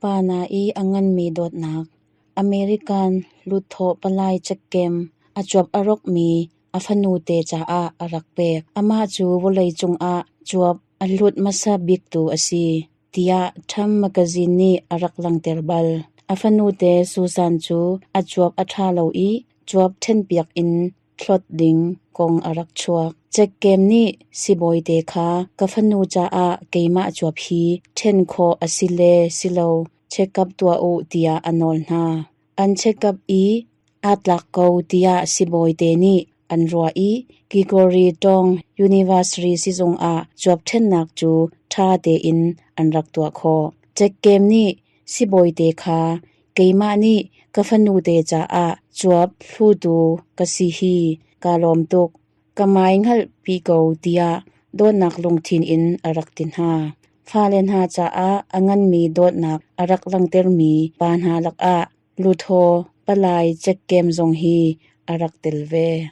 Pa hna i a nganmi dawtnak. American Hluttaw palai cekkem a cuap a rawkmi a fanute caah a rak pek. Amah cu vawleicung ah cuap a hlut hmasa biktu a si, tiah Time Magazine nih a rak langhter bal. A fanute Susan cu a cuap a ṭha lo i cuap ṭhenpiak in hlawt ding kong a rak chuak. Cekkem nih sibawite kha ka fanu caah keimah cuap hi ṭhen khawh a si le si lo check-up tuah u tiah a nawl hna. An check-up i aa tlak ko tiah sibawite nih an ruah i Gregory Tong University sizung ah cuap ṭhennak cu ṭha tein an rak tuah khawh. Cekkem nih sibawite kha keimah nih ka fanute caah cuap hlutu ka si hi kaa lawm tuk. Ka mai hngalhpi ko tiah dawtnak lungthin in a rak ti hna. Fale hna caah a nganmi dawtnak a rak langhtermi pa hna lakah Luthaw palai cekkem zong hi a rak tel ve.